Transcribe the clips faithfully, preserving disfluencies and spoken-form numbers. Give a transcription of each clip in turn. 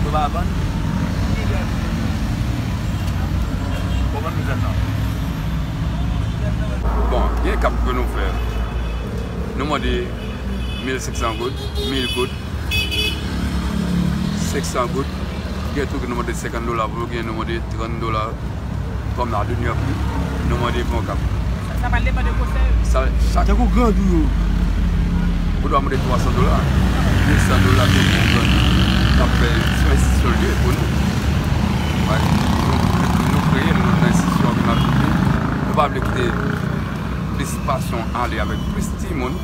Yo pa vann. Ou vann mizèt lan. Bon, gen kap ke nou fè. Nou mande mil senk san goud, mil goud, senk san goud. Gen tou ke nou mande senkant dola pou yo, gen nou mande trant dola. Kòm la dènyè pri, nou mande pou yon kap. Sa, sa pral depann de gwosè yo. Sa, chak Tankou grandou yo. Ou dwe mande twa san dola, mil san dola, tou pou yon grandou. N ap fè sou enstitisyon l ye pou nou. Wi. Nou, nou kreye l, nou nan enstitisyon ke n ap viv. Nou pa vle kite plis pasyon ale avèk plis timoun.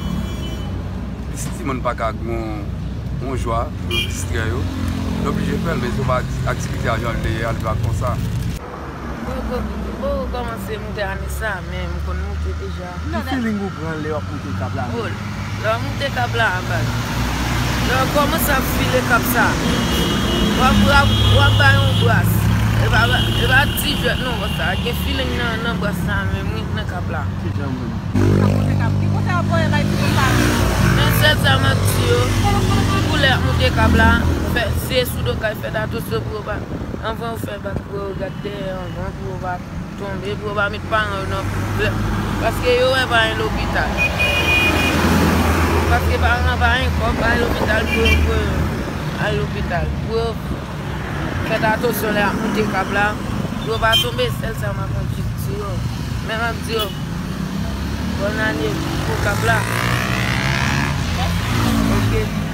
Plis timoun pa ka gen yon jwa pou yo distrè yo. Nou oblije fè l, men se pa aktivite a jan l te ye a, li pa konsa. Mwen kò-, mwen kòmanse moute ane sa, men m konn moute deja. Ki feeling ou pran lè w ap moute kap la? Oh, lè w ap moute kap la, baz. Lè w kòmanse ap file kap sa, w ap, w ap, w ap bay yon bras. E pa, e pa ti jwèt non, bòs sa. Gen feeling nan, nan bras sa menm, wi, nan kap la. Ki jan menm? Ap moute kap. Ki kote w ap voye bay ti moun sa yo? Men sèl sa m ap di yo, pou lè ap moute kap la, fè, se sou do kay, fè atansyon pou yo pa, anvan yo fè bak pou yo gad dèyè, anvan pou yo pa tonbe, pou yo pa met paran yo nan pwoblèm. Paske yo wè pa gen lopital. Paske paran pa gen kòb, pa gen lopital pou yo, pou yo al lopital. Pou yo fè atansyon lè ap moute kap la, pou yo pa tonbe, sèl sa m ap anvi di yo. Men m ap di yo, bòn ane pou kap la. Ok.